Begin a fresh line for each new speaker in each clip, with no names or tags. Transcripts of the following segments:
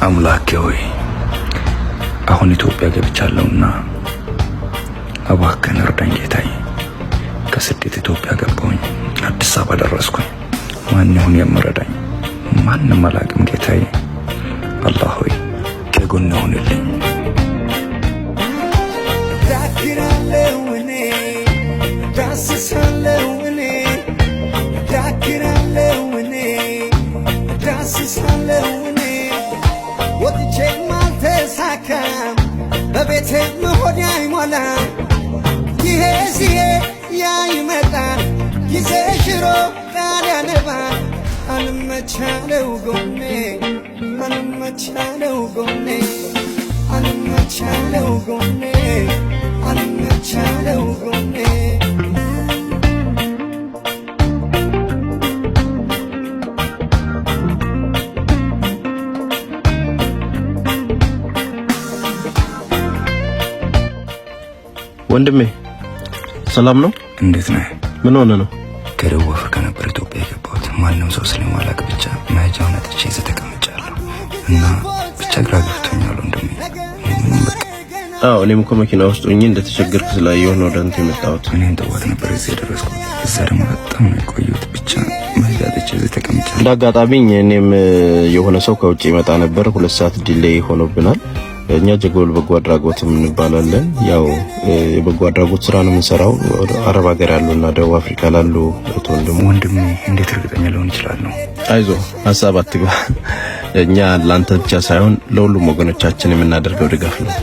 አምላኬ ሆይ፣ አሁን ኢትዮጵያ ገብቻለሁና እባክህን እርዳኝ ጌታዬ። ከስደት ኢትዮጵያ ገባሁኝ፣ አዲስ አበባ ደረስኩኝ። ማን ይሁን የምረዳኝ? ማንም አላውቅም ጌታዬ። አላህ ሆይ፣ ከጎኔ ሁንልኝ።
ዳክራለው እኔ፣ ዳስሳለው እኔ፣ ዳክራለው እኔ፣ ዳስሳለው እኔ። ወጥቼም አልተሳካም፣ በቤቴም ሆዴ አይሞላም። ይሄ ሲሄድ ያ ይመጣል፣ ጊዜ ሽሮ ቃል ያነባል። አልመቻለው ጎኔ፣ አልመቻለው ጎኔ፣ አልመቻለው ጎኔ፣ አልመቻለው ጎኔ።
ወንድሜ፣ ሰላም ነው?
እንዴት ነህ?
ምን ሆነ ነው?
ከደቡብ አፍሪካ ነበር ኢትዮጵያ የገባሁት። ማንም ሰው ስለማላውቅ ብቻ መሄጃውን አጥቼ እዚህ ተቀምጫለሁ እና ብቻ ግራ ገብቶኛል ወንድሜ። ምንም በቃ።
አዎ፣ እኔም እኮ መኪና ውስጥ ሆኜ እንደተቸገርክ ስላየሁ ነው ወደ አንተ የመጣሁት።
እኔም ጠዋት ነበር እዚህ የደረስኩት። እዛ ደግሞ በጣም ነው የቆየሁት። ብቻ መሄጃ አጥቼ እዚህ ተቀምጫለሁ።
እንደ አጋጣሚ እኔም የሆነ ሰው ከውጭ ይመጣ ነበር። 2 ሰዓት delay ሆኖብናል። እኛ ጀጎል በጎ አድራጎት እንባላለን። ያው የበጎ አድራጎት ስራ ነው የምንሰራው። አረብ ሀገር ያሉና ደቡብ አፍሪካ ላሉ እህት ወንድሙ
ወንድሜ፣ እንዴት እርግጠኛ ልሆን እችላለሁ?
አይዞ፣ ሀሳብ አትግባ። እኛ ለአንተ ብቻ ሳይሆን ለሁሉም ወገኖቻችን የምናደርገው ድጋፍ ነው።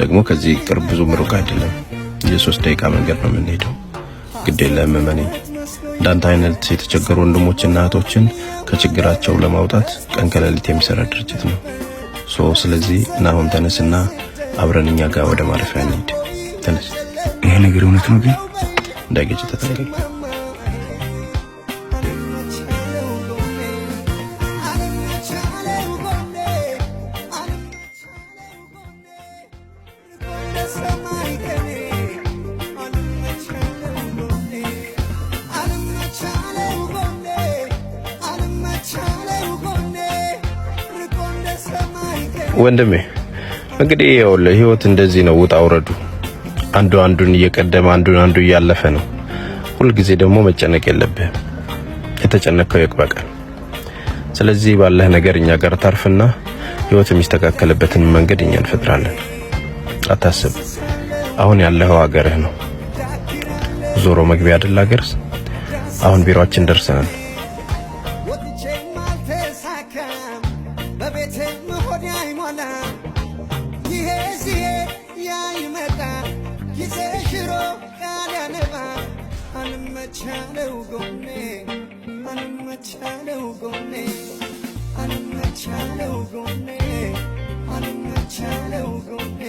ደግሞ ከዚህ ቅርብ ብዙም ሩቅ አይደለም። የ3 ደቂቃ መንገድ ነው የምንሄደው። ግድ የለህም፣ እመነኝ። እንዳንተ አይነት የተቸገሩ ወንድሞችና እህቶችን ከችግራቸው ለማውጣት ቀን ከሌሊት የሚሰራ ድርጅት ነው። So ስለዚህ እና አሁን ተነስና አብረን እኛ ጋር ወደ ማረፊያ እንሂድ። ተነስ።
ይሄ ነገር እውነት ነው ግን?
እንዳይገጭ ተጠንቀቅ።
አልመቻለው ጎኔ፣ አልመቻለው ጎኔ፣ አልመቻለው ጎኔ፣ ርቆ እንደ ሰማይ ከኔ። አልመቻለው ጎኔ፣ አልመቻለው ጎኔ፣ አልመቻለው ጎኔ፣ ርቆ እንደ ሰማይ ከኔ።
ወንድሜ፣ እንግዲህ ይኸውልህ ህይወት እንደዚህ ነው፣ ውጣ ውረዱ። አንዱ አንዱን እየቀደመ፣ አንዱን አንዱ እያለፈ ነው። ሁልጊዜ ደግሞ መጨነቅ የለብህም። የተጨነቅከው ይበቃል። ስለዚህ ባለህ ነገር እኛ ጋር ታርፍና ህይወት የሚስተካከልበትን መንገድ እኛ እንፈጥራለን። አታስብ። አሁን ያለኸው ሀገርህ ነው። ዞሮ መግቢያ አይደል ሀገርስ? አሁን ቢሮአችን ደርሰናል።
ወጥቼም አልተሳካም፣ በቤቴም ሆዴ አይሞላም። ይሄ ሲሄድ ያ ይመጣል፣ ጊዜ ሽሮ ቃል ያነባል። አልመቻለው ጎኔ፣ አልመቻለው ጎኔ፣ አልመቻለው ጎኔ፣ አልመቻለው ጎኔ።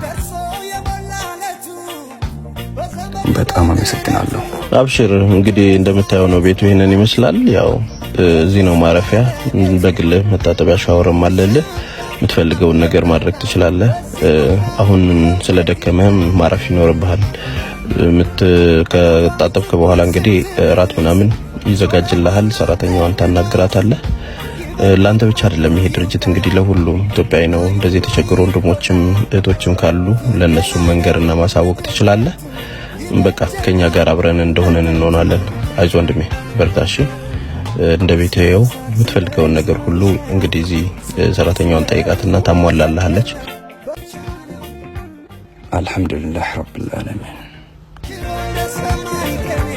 ደርሶ የሞላለቱ በዘመን
በጣም አመሰግናለሁ።
አብሽር፣ እንግዲህ እንደምታየው ነው፣ ቤቱ ይሄንን ይመስላል። ያው እዚህ ነው ማረፊያ። በግልህ መታጠቢያ ሻወርም አለልህ። የምትፈልገውን ነገር ማድረግ ትችላለህ። አሁን ስለደከመህም ማረፍ ይኖርብሃል። ከታጠብክ በኋላ እንግዲህ እራት ምናምን ይዘጋጅልሃል። ሰራተኛዋን ታናግራታለህ። ለአንተ ብቻ አይደለም ይሄ ድርጅት፣ እንግዲህ ለሁሉም ኢትዮጵያዊ ነው። እንደዚህ የተቸገሩ ወንድሞችም እህቶችም ካሉ ለእነሱም መንገርና ማሳወቅ ትችላለህ። በቃ ከኛ ጋር አብረን እንደሆነን እንሆናለን። አይዞህ ወንድሜ፣ በርታ እሺ። እንደ ቤት ይኸው የምትፈልገውን ነገር ሁሉ እንግዲህ እዚህ ሰራተኛዋን ጠይቃትና ታሟላልሃለች።
አልሐምዱሊላህ ረብል ዓለሚን።
ሽሮ እንደ ሰማይ ከኔ።